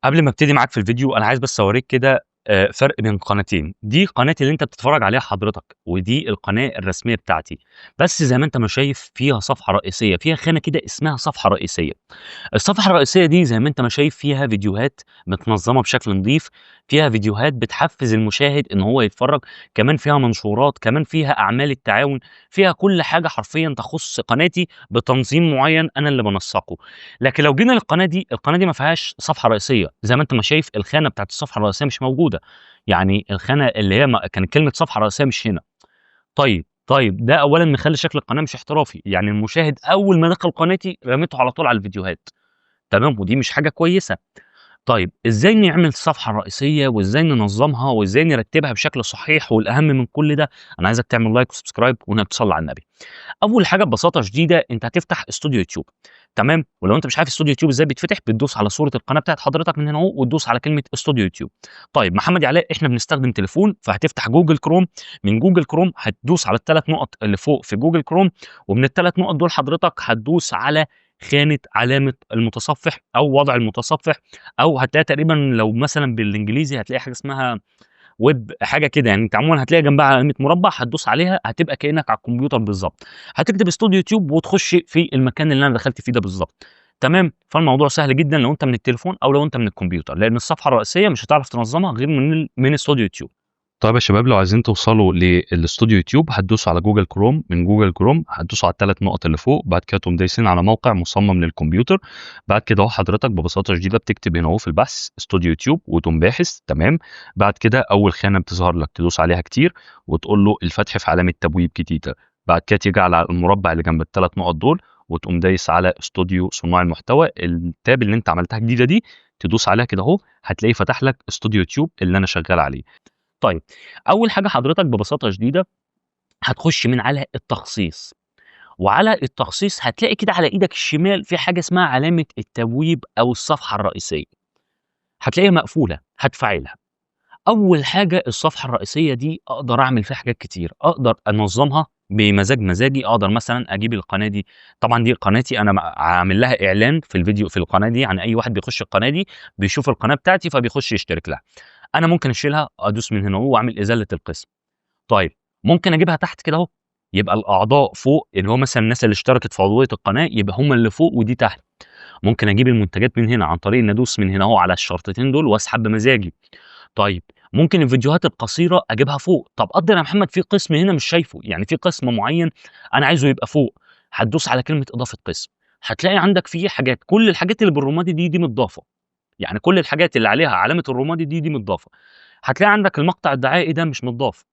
قبل ما ابتدي معاك في الفيديو انا عايز بس اوريك كده فرق بين قناتين. دي قناتي اللي انت بتتفرج عليها حضرتك، ودي القناة الرسمية بتاعتي، بس زي ما انت ما شايف فيها صفحة رئيسية، فيها خانه كده اسمها صفحة رئيسية. الصفحة الرئيسية دي زي ما انت ما شايف فيها فيديوهات متنظمه بشكل نظيف، فيها فيديوهات بتحفز المشاهد ان هو يتفرج، كمان فيها منشورات، كمان فيها اعمال التعاون، فيها كل حاجة حرفيا تخص قناتي بتنظيم معين انا اللي بنسقه. لكن لو جينا للقناة دي، القناة دي ما فيهاش صفحة رئيسية، زي ما انت ما شايف الخانة بتاعت الصفحة الرئيسية مش موجودة، يعني الخانة اللي هي كانت كلمة صفحة رئيسية مش هنا. طيب ده اولا مخلي شكل القناة مش احترافي، يعني المشاهد اول ما دخل قناتي رميته على طول على الفيديوهات، تمام، ودي مش حاجة كويسة. طيب ازاي نعمل صفحة رئيسية وازاي ننظمها وازاي نرتبها بشكل صحيح؟ والاهم من كل ده انا عايزك تعمل like و subscribe وانك تصلي على النبي. اول حاجة ببساطة شديدة انت هتفتح استوديو يوتيوب، تمام؟ ولو انت مش عارف استوديو يوتيوب ازاي بيتفتح، بتدوس على صوره القناة بتاعت حضرتك من هنا اهو وتدوس على كلمة استوديو يوتيوب. طيب محمد علاء احنا بنستخدم تليفون، فهتفتح جوجل كروم، من جوجل كروم هتدوس على الثلاث نقط اللي فوق في جوجل كروم، ومن الثلاث نقط دول حضرتك هتدوس على خانه علامة المتصفح او وضع المتصفح، او هتلاقي تقريبا لو مثلا بالانجليزي هتلاقي حاجة اسمها ويب حاجة كده، يعني انت عموما هتلاقي جنبها علامة مربع هتدوس عليها، هتبقى كانك على الكمبيوتر بالظبط. هتكتب استوديو يوتيوب وتخش في المكان اللي انا دخلت فيه ده بالظبط، تمام؟ فالموضوع سهل جدا لو انت من التليفون او لو انت من الكمبيوتر، لان الصفحة الرئيسية مش هتعرف تنظمها غير من استوديو يوتيوب. طيب يا شباب لو عايزين توصلوا للاستوديو يوتيوب هتدوسوا على جوجل كروم، من جوجل كروم هتدوسوا على الثلاث نقط اللي فوق، بعد كده تقوم دايسين على موقع مصمم للكمبيوتر. بعد كده اهو حضرتك ببساطة شديدة بتكتب هنا اهو في البحث استوديو يوتيوب وتقوم باحث، تمام؟ بعد كده اول خانه بتظهر لك تدوس عليها كتير وتقول له الفتح في علامة تبويب جديدة. بعد كده تيجي على المربع اللي جنب الثلاث نقط دول وتقوم دايس على استوديو صناع المحتوى، ال tab اللي انت عملتها جديدة دي تدوس عليها كده اهو، هتلاقيه فتح لك استوديو يوتيوب اللي انا شغال عليه. طيب اول حاجة حضرتك ببساطة شديدة هتخش من على التخصيص، وعلى التخصيص هتلاقي كده على ايدك الشمال في حاجة اسمها علامة التبويب او الصفحة الرئيسية، هتلاقيها مقفولة، هتفعلها. اول حاجة الصفحة الرئيسية دي اقدر اعمل فيها حاجات كتير، اقدر انظمها بمزاج مزاجي، اقدر مثلا اجيب القناة دي، طبعا دي قناتي انا عامل لها اعلان في الفيديو في القناة دي، يعني اي واحد بيخش القناة دي بيشوف القناة بتاعتي فبيخش يشترك لها. انا ممكن اشيلها، ادوس من هنا اهو واعمل ازالة القسم. طيب ممكن اجيبها تحت كده اهو، يبقى الاعضاء فوق اللي هو مثلا الناس اللي اشتركت في عضوية القناة يبقى هم اللي فوق ودي تحت. ممكن اجيب المنتجات من هنا عن طريق ان ادوس من هنا اهو على الشرطتين دول واسحب بمزاجي. طيب ممكن الفيديوهات القصيرة اجيبها فوق. طب قدر يا محمد في قسم هنا مش شايفه، يعني في قسم معين انا عايزه يبقى فوق، هتدوس على كلمة اضافه قسم، هتلاقي عندك فيه حاجات، كل الحاجات اللي بالرمادي دي متضافه، يعني كل الحاجات اللي عليها علامة الرمادي دي متضافه. هتلاقي عندك المقطع الدعائي ده مش متضاف،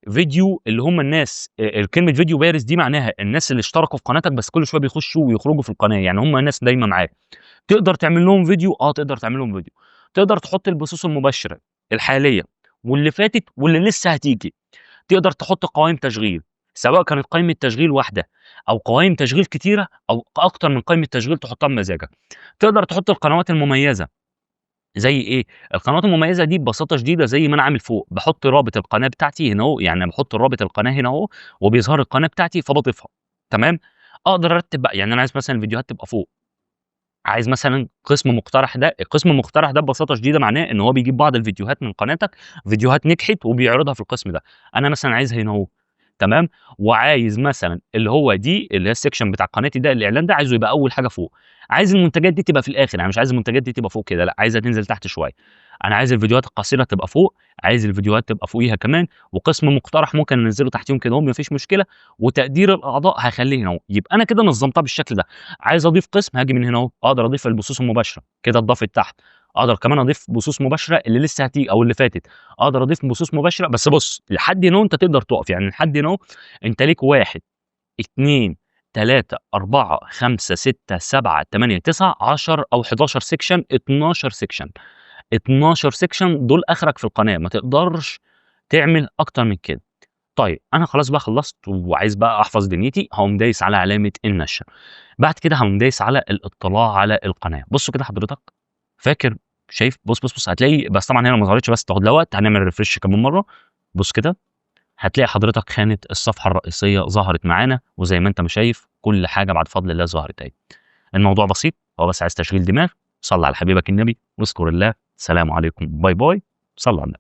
فيديو اللي هم الناس، كلمة فيديو بارز دي معناها الناس اللي اشتركوا في قناتك بس كل شوية بيخشوا ويخرجوا في القناة، يعني هم ناس دايما معاك. تقدر تعمل لهم فيديو، تقدر تعمل لهم فيديو. تقدر تحط البثوث المباشرة الحالية واللي فاتت واللي لسه هتيجي. تقدر تحط قوائم تشغيل، سواء كانت قائمة تشغيل واحدة او قوائم تشغيل كتيرة او اكتر من قائمة تشغيل تحطها بمزاجك. تقدر تحط القنوات المميزة. زي ايه؟ القنوات المميزة دي ببساطة شديدة زي ما انا عامل فوق، بحط رابط القناة بتاعتي هنا اهو، يعني بحط رابط القناة هنا اهو وبيظهر القناة بتاعتي فبضيفها، تمام؟ اقدر ارتب بقى، يعني انا عايز مثلا الفيديوهات تبقى فوق، عايز مثلا قسم مقترح، ده القسم المقترح ده ببساطة شديدة معناه ان هو بيجيب بعض الفيديوهات من قناتك، فيديوهات نجحت وبيعرضها في القسم ده، انا مثلا عايزها هنا اهو، تمام؟ وعايز مثلا اللي هو دي اللي هي ال section بتاع قناتي ده، الاعلان ده عايزه يبقى اول حاجة فوق، عايز المنتجات دي تبقى في الاخر، يعني مش عايز المنتجات دي تبقى فوق كده، لا عايزها تنزل تحت شوية. انا عايز الفيديوهات القصيرة تبقى فوق، عايز الفيديوهات تبقى فوقيها كمان، وقسم مقترح ممكن انزله تحتيهم كده مفيش مشكلة، وتقدير الاعضاء هخليه هنا اهو. يبقى انا كده نظمتها بالشكل ده. عايز اضيف قسم هاجي من هنا اهو، اقدر اضيف البثوث المباشرة كده اتضافت تحت، اقدر كمان اضيف بثوث مباشرة اللي لسه هتيجي او اللي فاتت، اقدر اضيف بثوث مباشرة. بس بص لحد هنا انت تقدر تقف، يعني لحد هنا انت ليك 1 2 3 4 5 6 7 8 9 10 او 11 section، 12 section، 12 section دول اخرك في القناة، ما تقدرش تعمل اكتر من كده. طيب انا خلاص بقى خلصت وعايز بقى احفظ دنيتي، هقوم دايس على علامة النشر. بعد كده هقوم دايس على الاطلاع على القناة. بصوا كده حضرتك، فاكر شايف؟ بص بص بص، هتلاقي بس طبعا هنا ما ظهرتش، بس تاخد لها وقت، هنعمل refresh كمان مرة. بص كده هتلاقي حضرتك خانه الصفحة الرئيسية ظهرت معانا، وزي ما انت ما شايف كل حاجة بعد فضل الله ظهرت اهي. الموضوع بسيط، هو بس عايز تشغيل دماغ. صلي على حبيبك النبي واذكر الله. سلام عليكم، bye bye، صلوا على النبي.